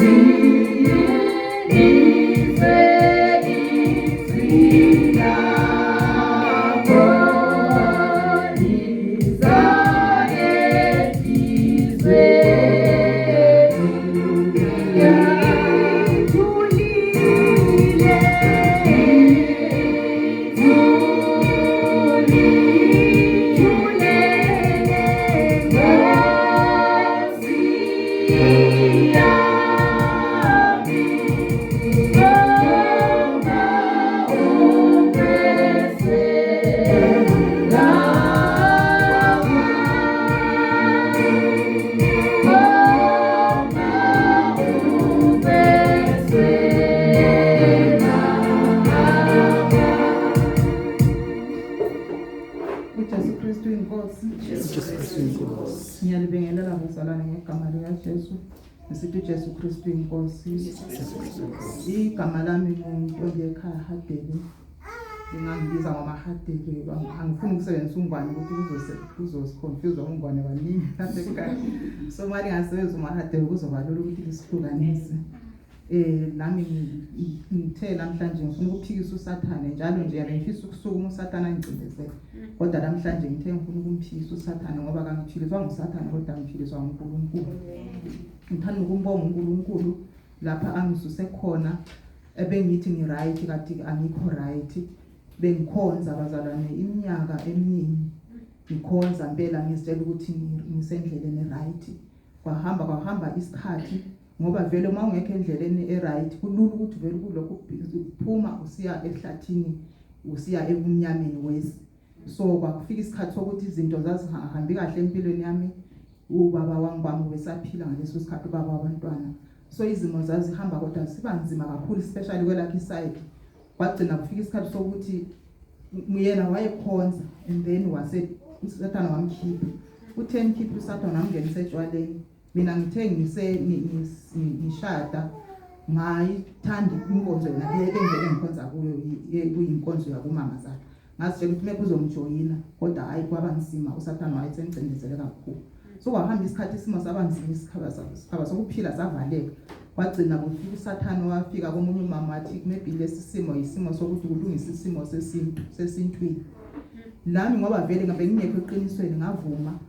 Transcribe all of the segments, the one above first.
Ngilindise izwi lakho, liza enhliziyweni ngithulile, ngithulele Nkosi yami, ngoba ubese ngoba ubese. UJesu Kristu inkosi. Jesu Kristu inkosi. Ngiyalibingelela bazalwane ngegama likaJesu. Ngisithi uJesu Kristu inkosi. Jesu Kristu inkosi. Igama lami nguNtombi ekhaya Hadebe. Ngingangibiza ngoMahadebe. Angifuni ukusebenzisa ungwane ukuthi kuzosiconfuse ungwane baningi lapha ekhaya. So mali ngasebenzisa uMahadebe kuzoba lula ukuthi lisihlukanise. Nami ngithe namhlanje ngifuna ukuphikisa uSathane njalo nje yabe ngifisa ukusukuma uSathane angicindezele. Kodwa namhlanje ngithe ngifuna ukumphikisa uSathane ngoba kangiphiliswa nguSathane kodwa ngiphiliswa nguNkulunkulu. Ngithanda ukumbonga uNkulunkulu lapha angisuse khona ebengithi ngi-right kanti angikho right. Bengikhonza bazalwane iminyaka eminingi, ngikhonza impela ngizitshela ukuthi ngisendleleni right. Kwahamba kwahamba isikhathi, ngoba vele uma ungekho endleleni e-right kulula ukuthi vele kulokhu uphuma usiya ehlathini, usiya ebumnyameni wesi. So kwakufika isikhathi sokuthi izinto zazingahambi kahle empilweni yami. Ubaba wami ubesaphila ngaleso sikhathi, ubaba wabantwana. So izimo zazihamba kodwa ziba nzima kakhulu, especially kwelakhe iside. Kwagcina kufika isikhathi sokuthi yena wayekhonza and then wase uSathane wamkhipha. Uthe emkhipha uSathane wamngenisa etshwaleni. Mina ngithe ngishada ngayithanda inkonzo yona le ebengivele ngikhonza kuyo, kuyinkonzo yakumama zala. Ngazitshela ukuthi maybe uzongijoyina, kodwa hhayi, kwaba nzima, uSathane wayesengicindezele kakhulu. So kwahamba isikhathi, isimo saba nzima, isikhala sokuphila savaleka. Kwagcina kufika uSathane, wafika komunye umama wathi maybe lesi simo yisimo sokuthi kulungisa isimo sesintu sesintwini. Nami ngoba vele ngabe ngingekho eqinisweni ngavuma,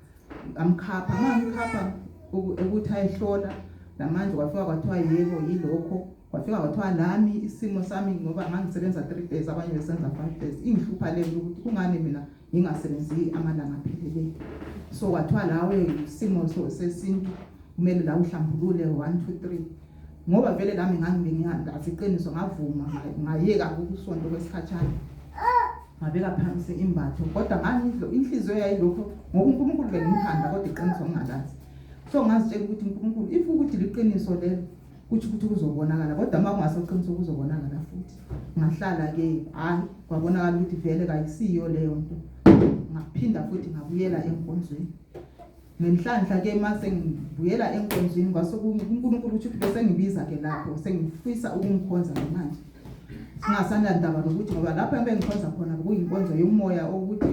amkhapha mangikhapha ukuthi ayihlola namanje. Kwafika kwathiwa yebo, yilokho. Kwafika kwathiwa lami isimo sami, ngoba ngangisebenza 3 days, abanye besenza 5 days, ingihlupha le nto ukuthi kungani mina ngingasebenzi amalanga apheleleyo. So kwathiwa lawe isimo sesintu kumele la uhlambulule 1 2 3. Ngoba vele lami ngangibengihandazi iqiniso, ngavuma, ngayeka ukusonto kwesikhatshana, ngabeka phansi imbatho. Kodwa ngangidlo inhliziyo yayilokho ngoba uNkulunkulu bengimthanda kodwa iqiniso ngingalazi. So ngazitshela ukuthi uNkulunkulu, if ukuthi liqiniso lelo, kuthi ukuthi kuzobonakala, kodwa uma kungasoqiniso kuzobonakala futhi. Ngahlala ke, hayi, kwabonakala ukuthi vele kayisiyo leyo nto. Ngaphinda futhi ngabuyela enkonzweni. Ngenhlanhla ke mase ngibuyela enkonzweni kwase uNkulunkulu uthi bese ngibiza ke lapho sengifisa ukumkhonza manje, singasanandaba nokuthi ngoba lapho engikhonza khona kuyinkonzo yomoya, ukuthi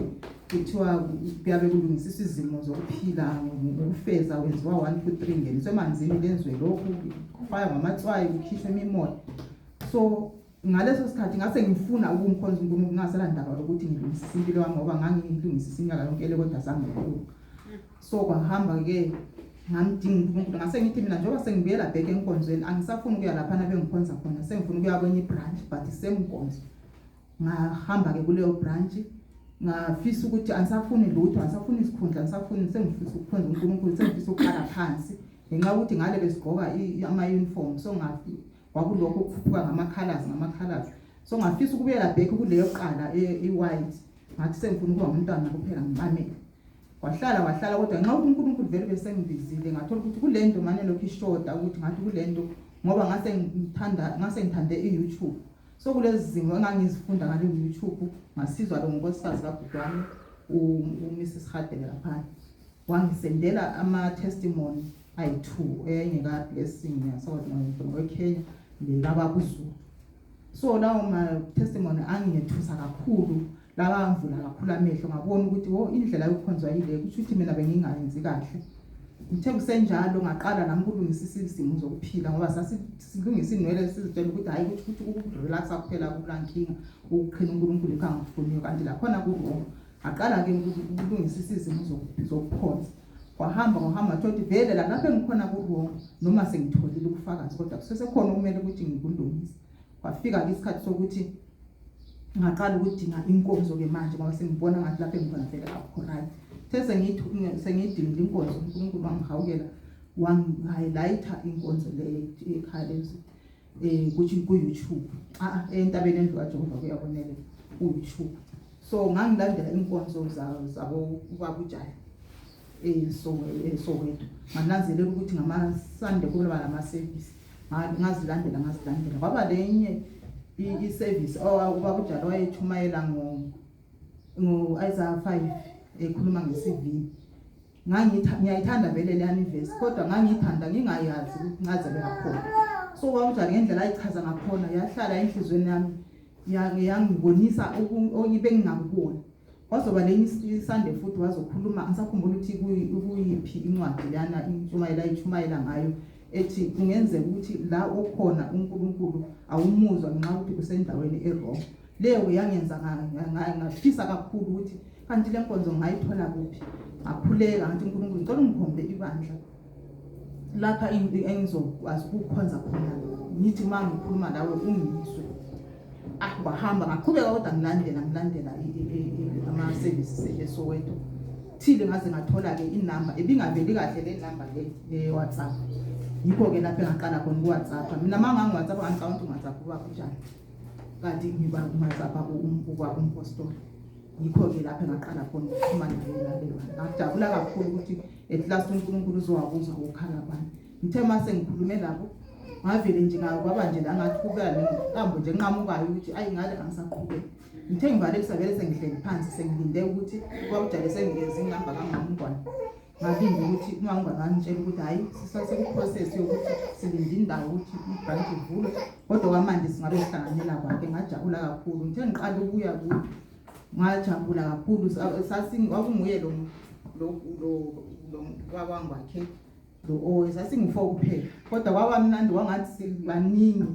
kuthiwa kuyabe kulungisiswa izimo zokuphila ngokufeza, wenziwa 1 2 3, ngeniswe emanzini, lenziwe lokhu, kufakwa ngamatswayi, kukhishwe imimoya. So ngaleso sikhathi ngase ngifuna ukumkhonza uNkulunkulu, ngingaselandaba lokuthi ngilungisise impilo yami, ngoba ngangilungisisa iminyaka yonke le kodwa zange kulunga. So kwahamba ke, ngamdinga uNkulunkulu. Ngase ngithi mina njengoba sengibuyela back enkonzweni, angisafuni ukuya laphana bengikhonza khona, sengifuna ukuya kwenye ibranch but same nkonzo. Ngahamba ke kuleyo branch, ngafisa ukuthi angisafuni lutho, angisafuni isikhundla, angisafuni, sengifisa ukukhonza uNkulunkulu, sengifisa ukuqala phansi, ngenxa yokuthi ngale besigqoka ama-uniform. So kwakulokho ukukhuphuka ngama-colours ngama-colours. So ngafisa ukubuyela back kuleyo qala i-white. Ngathi sengifuna ukuba umntwana kuphela, ngimamele. Kwahlala kwahlala, kodwa nxa ukuthi uNkulunkulu vele besengibizile, ngathola ukuthi kule nto mane lokhu ishoda, ukuthi ngathi kule nto ngoba ngase ngithande i-YouTube. So kulezi zimo engangizifunda ngale YouTube, ngasizwa lo nkosikazi kabhuti wami, uMrs Hadebe laphana, wangisendela ama-testimony ayi-two, enye ka-Blessing yaseKenya lekababa uZulu. So lawo ma-testimony angingethusa kakhulu, lawa angivula kakhulu amehlo, ngabona ukuthi wo, indlela yokukhonzwa yile, kusho ukuthi mina bengingayenzi kahle. Ngithe kusenjalo ngaqala nami ukulungisa izimo zokuphila ngoba sasilungisa inwele sizitshela ukuthi hhayi ukuthi ukuthi ukurelaxa kuphela kulankinga ukuqhina uNkulunkulu yikho angakufuniyo kanti lakhona ku-wrong. Ngaqala-ke ukulungisa izimo zokukhonza. Kwahamba kwahamba thothi vele la lapho engikhona ku-wrong noma sengitholile ubufakazi kodwa kusesekhona okumele ukuthi ngikulungise. Kwafika-ke isikhathi sokuthi ngaqala ukudinga inkonzo-ke manje ngoba sengibona ngathi lapho engikhona vele akukho right. The sengiyidingile inkonzo uNkulunkulu wangihawukela wangihighlighta inkonzo le ekhaya lezwi kuthi ku-YouTube a entabeni endlu kaJehova kuyabonele ku-YouTube. So ngangilandela inkonzo zabo ubaba uJali eSoweto. Ngananzelela ukuthi ngama-Sunday kuba nama-service ngazilandela ngazilandela kwaba lenye i-service ubaba uJali wayethumayela ngo-Isaiah 5 ekhuluma ngesivini. Ngiyayithanda vele leyani ivesi kodwa ngangiyithanda ngingayazi incazelo yakhona. So ubaba uJali ngendlela ayichaza ngakhona yahlala enhliziyweni yami yangibonisa ebengingakuboni. Kwazoba lenye iSunday futhi wazokhuluma angisakhumbula ukuthi kuyiphi incwadi leyana intshumayelo ayitshumayela ngayo ethi kungenzeka ukuthi la okhona uNkulunkulu awumuzwa ngenxa yokuthi usendaweni e-wrong. Leyo yangenza ngafisa kakhulu ukuthi kanti le nkonzo ngayithola kuphi. Ngakhuleka ngathi uNkulunkulu ngicela ungikhombe ibandla lapha engizokwazi ukukhonza khona ngithi uma ngikhuluma nawe ungizwe. Ah kwahamba ngaqhubeka kodwa ngilandela ngilandela ama-services eSoweto. Thile ngaze ngathola-ke inamba ebingaveli kahle le namba le ye-WhatsApp. Yikho-ke lapho engaqala khona uku-WhatsApp. Mina uma ngangi-WhatsApp ngangicabanga ukuthi ngi-WhatsApp ubaba uNjani. Kanti ngiba ngi-WhatsApp ubaba umpostoli. Yikho-ke lapho engaqala khona ukuxhumana naye naleyo. Ngajabula kakhulu ukuthi at last uNkulunkulu uzowakuzwa ukukhala kwami. Ngithe uma sengikhulume nabo ngavele nje kwaba nje la ngathi kuba nenkambo nje enqamukayo ukuthi ayi ngale angisaqhubeki. Ngithe ngivalelisa vele sengihleli phansi sengilinde ukuthi ubaba uJali senginikeze inamba kamamngwane. Ngalinda ukuthi umamngwane wangitshela ukuthi hhayi sisasekuprocess yokuthi silinde indawo ukuthi ibranch ivulwe kodwa kwamanje singabe sihlanganyela kwakhe. Ngajabula kakhulu. Ngithe ngiqala ukuya kuyo ngajabula kakhulu kwakunguye lo lo lo lo baba wangwakhe lo owe sasingu-4 kuphela kodwa kwaba mnandi kwangathi sibaningi.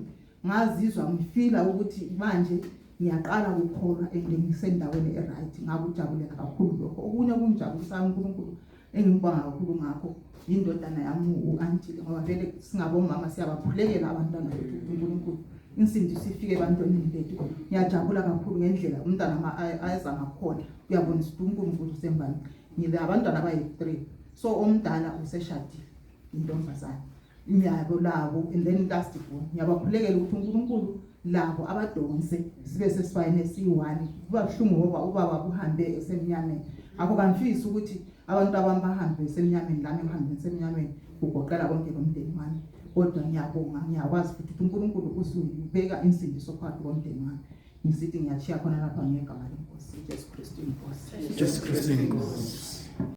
Ngazizwa ngifila ukuthi manje ngiyaqala ukukholwa and ngisendaweni e-right. Ngakujabulela kakhulu lokho. Okunye okungijabulisayo uNkulunkulu engimbonga kakhulu ngakho yindodana yami u-Antile ngoba vele singabomama siyabakhulekela abantwana bethu ukuthi uNkulunkulu insindiso ifike ebantwaneni bethu. Ngiyajabula kakhulu ngendlela umntwana ayenza ngakhona. Uyabonisa ukuthi uNkulunkulu usembani. Ngile abantwana abayi-3. So omdala useshadile intombazane. Ngiyabo labo and then last born. Ngiyabakhulekela ukuthi uNkulunkulu labo abadonse sibe sesibayeni esiyi-1. Kuba buhlungu ngoba ubaba uhambe esemnyameni. Akho kangifisi ukuthi abantu abami bahambe esemnyameni lami ngihambe ngisemnyameni kugoqela konke nomndeni wami. Kodwa ngiyabonga ngiyakwazi futhi ukuthi uNkulunkulu usubeka insindiso phakathi komndeni wami. Ngisithi ngiyachiya khona lapha ngegama leNkosi Jesu Kristu inkosi. Jesu Kristu inkosi.